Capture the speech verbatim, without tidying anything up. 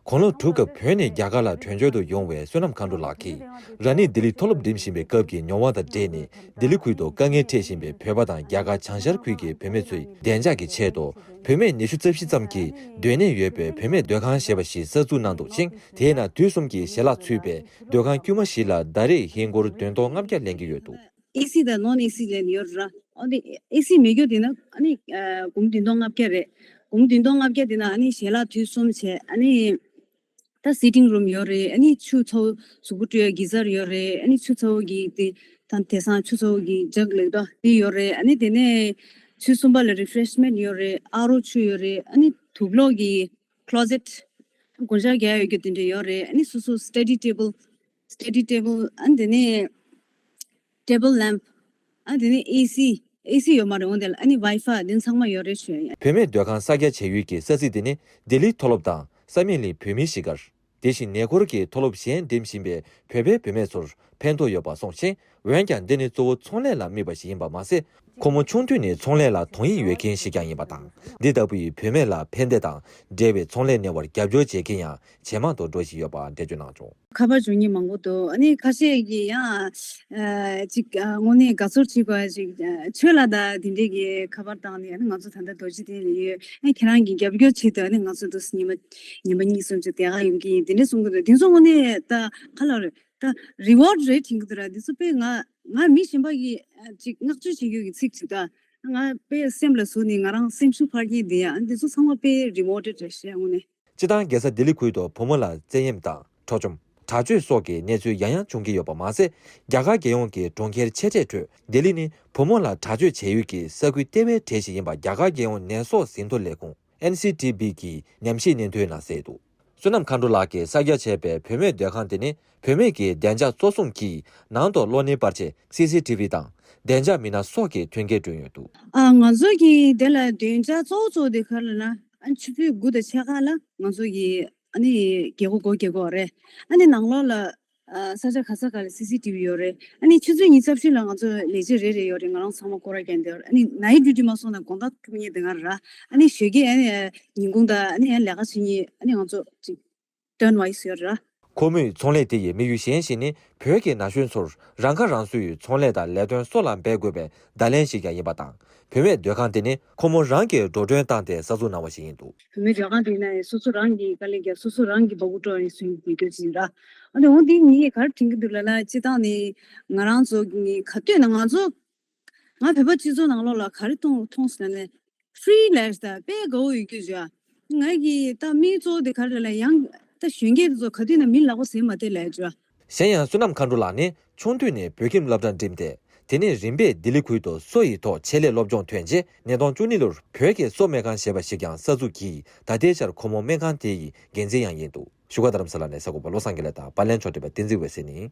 དགུང་ལོ་དྲུག་སྐབས་བོད་ནས་རྒྱ་གར་ལ་བྲོས་བྱོལ་དུ་ཡོང་བའི་བསོད་ནམས་མཁའ་འགྲོ་ལགས་ཀྱིས། རང་ཉིད་ལྡི་ལི་མཐོ་སློབ་འགྲིམ་བཞིན་པའི་སྐབས་ཀྱི་མྱོང་བ་དང་འབྲེལ་ནས། ལྡི་ལི་ཁུལ་དུ་དཀའ་ངལ་འཕྲད་བཞིན་པའི་བོད་པ་དང་རྒྱ་གར་བྱང་ཤར་ཁུལ་གྱི་བུད་མེད་ཚོའི་བདེ་འཇགས་ཀྱི་ཆེད་དུ། བུད་མེད་ཉི་ཤུ་རྩ་བཞི་ཙམ་གྱིས་སྡོད་གནས་ཡོད་པའི་བུད་མེད་སྡོད་ཁང་ཞེས་པ་ཞིག་གསར་འཛུགས་གནང་འདུག་ཅིང་། དེའི་ནང་དུས་གསུམ་གྱི་ཞལ་ལག་ཚུད་པའི་སྡོད་ཁང་དཀྱུས་མ་ཞིག་ལ་ཟླ་རེར་ཧིན་སྒོར་བདུན་སྟོང་ལྔ་བརྒྱ་ལེན་གྱི་ཡོད་འདུག། ཨེ་སི་དང་ནོན་ཨེ་སི་ལེན་ཡོད་ར། ཨ་ནི་ཨེ་སི་མེད་རྒྱུ་དེ་ན་ཨ་ནི་ཨ་སྒོར་མོ་བདུན་སྟོང་ལྔ་བརྒྱ་རེད། སྒོར་མོ་བདུན་སྟོང་ལྔ་བརྒྱ་དེ་ན་ཨ་ནི་ཞལ་ལག་དུས་གསུམ་བྱས། ཨ་ནི་ད་སི་ཊིང་རུམ་ཡོད་རེད། ཨ་ནི་ཆུ་ཚ་བོ་གཟུགས་པོ་བཀྲུ་ཡ་གི་ཛར་ཡོད་རེད། ཨ་ནི་ཆུ་ཚ་བོ་གི་དེ་ད་དེང་སང་ཆུ་ཚ་བོ་གི་ཇག་ལབ་དོ་དེ་ཡོད་རེད། ཨ་ནི་དེ་ནས་ཆུ་གསུམ་པ་ལ་རི་ཕ་རེ་ཤི་མེན་ཊི་ཡོད་རེད། ཨ་རོ་ཆུ་ཡོད་རེད། ཨ་ནི་དུག་སློག་གི་ཁི་ལོ་ཛེཊ་སྒོ་ལྕགས་རྒྱག་ཡོད་རྒྱུ་དེ་འདྲ་ཡོད་རེད། ཨ་ནི་སོ་སོ་སི་ཊ་ཌི་ཊེ་བལ་སི་ཊ་ཌི་ཊེ་བལ་ཨ་ནི་དེ་ནས་ཊེ་བལ་ལེམ་པ། ཨ་དེ་ནས་ཨེ་སི། ཨེ་སི་ཡོད་མ་རེད། འོན་ཏེ་ཨ་ནི་ཝའི་ཕའི་དེ་ཚང་མ་ཡོད་རེད་ཞུ་ཡ་ཡིན། བུད་མེད་སྡོད་ཁང་གསར་རྒྱག་བྱ་ཡུལ་གྱི་ས་ཚིགས་དེ་ནི་ལྡི་ལི་མཐོ་སློབ་དང་ས་མིག་གླིང་བོད་མིའི་གཞིས་སྒར། དེ་བཞིན་ཉེ་འཁོར་གྱི་མཐོ་སློབ་གཞན་འགྲིམ་བཞིན་པའི་བོད་པའི་བུད་མེད་ཚོར་ཕན་ཐོགས་ཡོད་པ་གསུངས་ཤིང་། འོན་ཀྱང་འདི་ནི་གཙོ་བོ་ཚོང་ལས་ལ་དམིགས་པ་ཞིག་ཡིན་པ་མ་ཟད། ཁོ་མོ་ཆུང་དུས་ནས་ཚོང་ལས་ལ་དོ་དབྱིངས་ཡོད་མཁན་ཞིག་ཀྱང་ཡིན་པ་དང་། འདི་ལྟ་བུའི་བུད་མེད་ལ་ཕན་བདེ་དང་འབྲེལ་བའི་ཚོང་ལས་གནས་བར་རྒྱབ་སྐྱོར་བྱེད་མཁན་ཡང་ཇེ་མང་དུ་འགྲོ་བཞིན་ཡོད་པ་འགྲེལ་བརྗོད་གནང་བྱུང་། ཁ་པར་འབྱོར་མཁན་མང་པོ་འདུག། ཨ་ནི་ཁ་ཤས་ཀྱིས་ཡང་ཨ་ཅིག་ཨ་དངོས་གནས་དགའ་ཚོར་བྱེད་དགོས་ཅིག་ཨ་ཆོས་ལ་ད་དེ་འདྲས་ཀྱི་ཁ་པར་བཏང་ནས། ཨ་ནི་ང་ཚོ་ད་ལྟ་རྡོ་རྗེ་གདན་ལ་ཡོད། ཨ་ཁྱེད་རང་གི་རྒྱབ་སྐྱོར་ཆེད་དུ་ཨ་ནི་ང་ཚོ་འདུག་ཉི་མ་ཉི་མ་གཉིས་གསུམ་ཅིག་དེ་ག་ཡོང་གི་ཡིན། དེ་འདྲས་གསུང་གི་འདུག། དེ་ཚོ་དངོས་གནས་ད་ག་ལ་རེད། ད་རི་ཝར་ཌི་རེད་དྲན་གི་འདུག་ར། དེ་ཚོ་དཔེ་ང་ང་མི་གཞན་པ་གི་ཨ་ཅིག་བསྔགས་བརྗོད་བྱེད་རྒྱུ་གི་ཚིག་ཅིག་ད་ང་དཔེ་སེམས་ལ་ཟུག་ནས་ང་རང་སེམས་ཤུགས་འཕར་གྱི་འདུག་ཡ། ཨ་འདི་ཚོ་ཚང་མ་དཔེ་རི་ཝར་ཌི་རེད་ཤག་དངོས་གནས། སྤྱིར་བཏང་རྒྱལ་ས་ལྡི་ལི་ཁུལ་དུ་བུ་མོ་ལ་བཙན་གཡེམ་དང་འཕྲོག་བཅོམ། དྲག་སྤྱོད་སོགས་ཀྱི་གནས་ཚུལ་ཡང་ཡང་བྱུང་གི་ཡོད་པ་མ་ཟད། རྒྱ་གར་རྒྱལ་ཡོངས་ཀྱི་གྲོང་ཁྱེར་ཆེ་གྲས་ཁྲོད་ལྡི་ལི་ནི་བུ་མོ་ལ་དྲག་སྤྱོད་བྱེད་ཡུལ་གྱི་ས་ཁུལ་ལྟེ་བའི་གྲས་ཤིག་ཡིན་པ་རྒྱ་གར་རྒྱལ་ཡོངས་ནད་སོགས་ཟིན་ཐོ་ལས་ཁུངས་ཨེན་སི་ཊི་བི་གི་ཉམས་ཞིབ་སྙན་ཐོའི་ནང་གསལ་འདུག། བསོད་ནམས་མཁའ་འགྲོ་ལགས་ཀྱིས་གསར་རྒྱག་བྱས་པའི་བུད་མེད་སྡོད་ཁང་དེ་ནི་བུད་མེད་ཀྱི་བདེ་འཇགས་གཙོ་བཟུང་གིས་ནང་དུ་གློག་བརྙན་པར་ཆས་སི་སི་ཊི་བི་དང་བདེ་འཇགས་མི་སྣ་སོགས་ཀྱི་མཐུན་རྐྱེན་བསྐྲུན་ཡོད་འདུག། ཨ་ང་ཚོ་གི་དེ་ལ་བདེ་འཇགས་གཙོ་བོ་གཙོ་བོ་དེ་ག་རེ་ལབ་ན། ཨ་ཆུ་ཚོད་དགུ་དང་ཕྱེད་ཀ་ལ་ང་ཚོ་གི་ཨ་ནི་རྒྱལ་སྒོ་སྒོ་རྒྱག་གི་ཡོད་རེད། ཨ་ནི་ནང་ལོགས་ལ་ཨ་ས་ཆ་ག་ས་ག་ལ་སི་སི་ཊི་བི་ཡོད་རེད། ཨ་ནི་ཆུ་ཚོད་ཉི་ཤུ་རྩ་བཞི་ལ་ང་ཚོ་ལས་བྱེད་རེ་རེ་ཡོད་རེད། ང་རང་ཚང་མ་སྐོར་ར་རྒྱག་འདི་ཡོད་རེད། ཨ་ནི་ནའིཊ་ཌིའུ་ཊི་མ་སོང་ན་དགོང་དག་ཐུག་མཁན་དེ་ང་ར། ཨ་ནི་ཞོགས་ཀས་ཨ་ནི་ཉིན་གུང་དང་ཨ་ནི་ལས་ཀ་བྱེད་མཁན་ཨ་ནི་ང་ཚོ་ཅིག་ཊརན་ཝའི་སི་ཡོད་ར། ཁོ་མོས་ཚོང་ལས་དེ་ཡི་དམིགས་ཡུལ་གཞན་ཞིག་ནི་བོད་ཀྱི་ན་གཞོན་ཚོར་རང་ཁ་རང་གསོའི་ཚོང་ལས་དང་ལས་དོན་སོགས་ལ་འབད་དགོས་པའི་བརྡ་ལན་ཞིག་ཀྱང་ཡིན་པ་དང་། བུད་མེད་སྡོད་ཁང་དེ་ནི་ཁོ་མོ་རང་གིས་འགྲོ་གྲོན་བཏང་སྟེ་གསར་འཛུགས་གནང་བ་ཞིག་ཡིན་འདུག། བུད་མེད་སྡོད་ཁང་དེ་ན་སོ་སོ་རང་གིས་དཀའ་ལས་རྒྱབ། སོ་སོ་རང་གིས་སྦ་ཁུག་དཀྲོལ་ནས་བཟོས་ཡོད་རྒྱུ་ཅིག་ཡིན་ར། ཨ་ནི་འོ་འདི་ངས་ག་རེ་དྲན་གྱི་འདུག་ལབ་ན། སྤྱིར་བཏང་ནི་ང་རང་ཚོ་གི་ག་དུས་ན་ང་ཚོ་ང་བོད་པ་སྤྱི་ཚོགས་ནང་ལོགས་ལ་ག་རེ་མཐོང་མཐོང་ཟེར་ན་ནི་ཧྥི་རི་ལབ་ད་དཔེ་དགའ་བོ་ཡོད་རྒྱུ་བྱ། ང་གི་ད་དམིགས་གཙོ་བོ་དེ་ག་རེ་ལབ་ཡང་ད་གཞོན་སྐྱེས་དེ་ཚོ་ག་དུས་ན་མི་ལག་པ་ཟིན་མ་བསྡད་ལབ་བྱ། གཞན་ཡང་བསོད་ནམས་མཁའ་འགྲོ་ལགས་ནི་ཆུང་དུས་ནས་བོད་ཁྱིམ་སློབ་གྲྭ་འགྲིམས་ཏེ། དེ་ནས་རིམ་པས་ལྡི་ལི་ཁུལ་དུ་གསོ་ཡི་ཐོག་ཆེད་ལས་སློབ་སྦྱོང་ཐོན་རྗེས་ཉིས་སྟོང་བཅུ་གཉིས་ལོར་བོད་ཀྱི་གསོ་སྨན་ཁང་ཞེས་པ་ཞིག་ཀྱང་གསར་འཛུགས་ཀྱིས་ད་ལྟའི་ཆར་ཁོ་མོ་སྨན་ཁང་དེ་ཡི་འགན་འཛིན་ཡང་ཡིན་འདུག། བཞུགས་སྒར་རྡ་རམ་ས་ལ་ནས་གསར་འགོད་པ་བློ་བཟང་དགེ་ལེགས་དང་པར་ལེན་ཕྱོགས་སྒྲིག་པ་བསྟན་འཛིན་འོད་ཟེར་ནི།